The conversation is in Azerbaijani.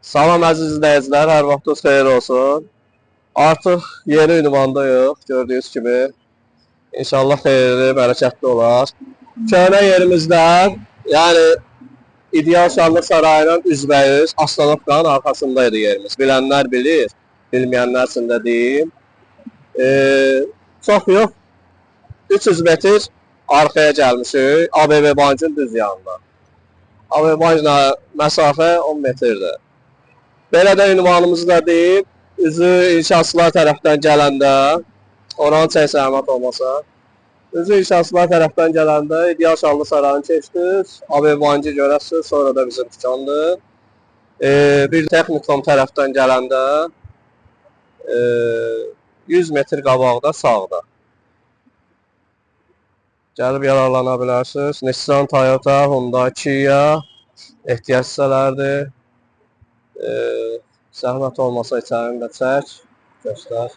Salam əziz izləyicilər, hər vaxtınız xeyir olsun. Artıq yeni ünvandayıq, gördüyünüz kimi. İnşallah xeyirli, bərəkətli olar. Köhnə yerimizdən, yəni İdeal Şanlı Sarayının üzbəyüz Astanovkanın arxasındaydı yerimiz. Bilənlər bilir, bilməyənlər üçün də deyim. Çox yox, 300 metr arxaya gəlmişik, ABB Bankın düz yanına. ABB Bankla məsafə 10 metrdir. Belə də ünvanımızı da deyim, üzü inşaatçılar tərəfdən gələndə, oranı çək zəhmət olmasa, üzü inşaatçılar tərəfdən gələndə İdeal Şanlı Sarayını keçdiniz, ABB Bankı görəsiniz, sonra da bizim dükandır. Bir texnikum tərəfdən gələndə 100 metr qabaqda sağda. Gəlib yararlana bilərsiniz. Nissan, Toyota, Honda, Kia ehtiyac hissələrdir. Zəhmət olmasa içərini də çək, göstər.